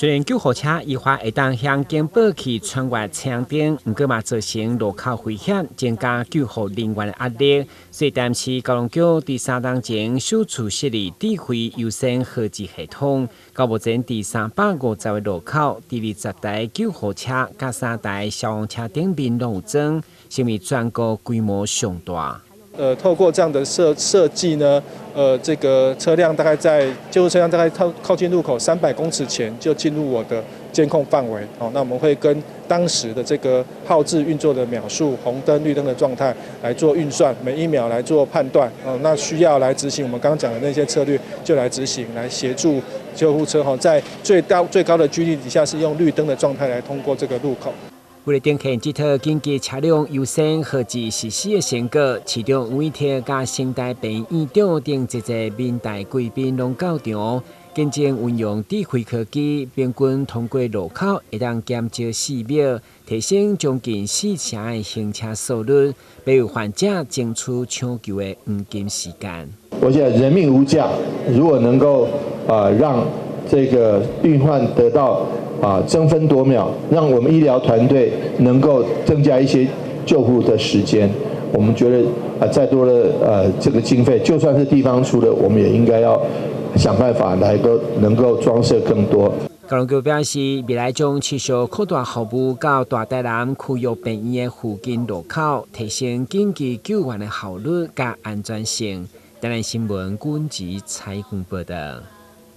雖然救護車依法會當向警報器穿越青燈，毋過嘛造成路口危險，增加救護人員的壓力。所以，台南市交通局佇3冬前首次設立智慧優先號誌系統，到目前佇350個路口，佇20台救護車佮3台消防車頂面攏有裝，成為全國規模上大。透過這樣的設計呢，這個車輛大概在救護車輛大概靠近路口300公尺前就進入我的監控範圍。哦，那我們會跟當時的這個號誌運作的秒數、紅燈、綠燈的狀態來做運算，每一秒來做判斷。哦，那需要來執行我們剛剛講的那些策略，就來執行，來協助救護車哈，在最高的幾率底下是用綠燈的狀態來通過這個路口。為了展現這套緊急車輛優先號誌實施的成果，市長委託佮成大病院院長等這濟民代貴賓攏到場，見證運用智慧科技，平均通過路口會當減少4秒，提升將近4成的行車速率，為患者爭取搶救的黃金時間。我想人命無價，如果能夠啊讓這個病患得到爭分奪秒，讓我們醫療團隊能夠增加一些救護的時間。我們覺得啊，再多的這個經費，就算是地方出的，我們也應該要想辦法來個能夠裝設更多。交通局表示，未來將持續擴大服務到大台南區域病院的附近路口，提升緊急救援的效率佮安全性。台南新聞軍籍採訪報道。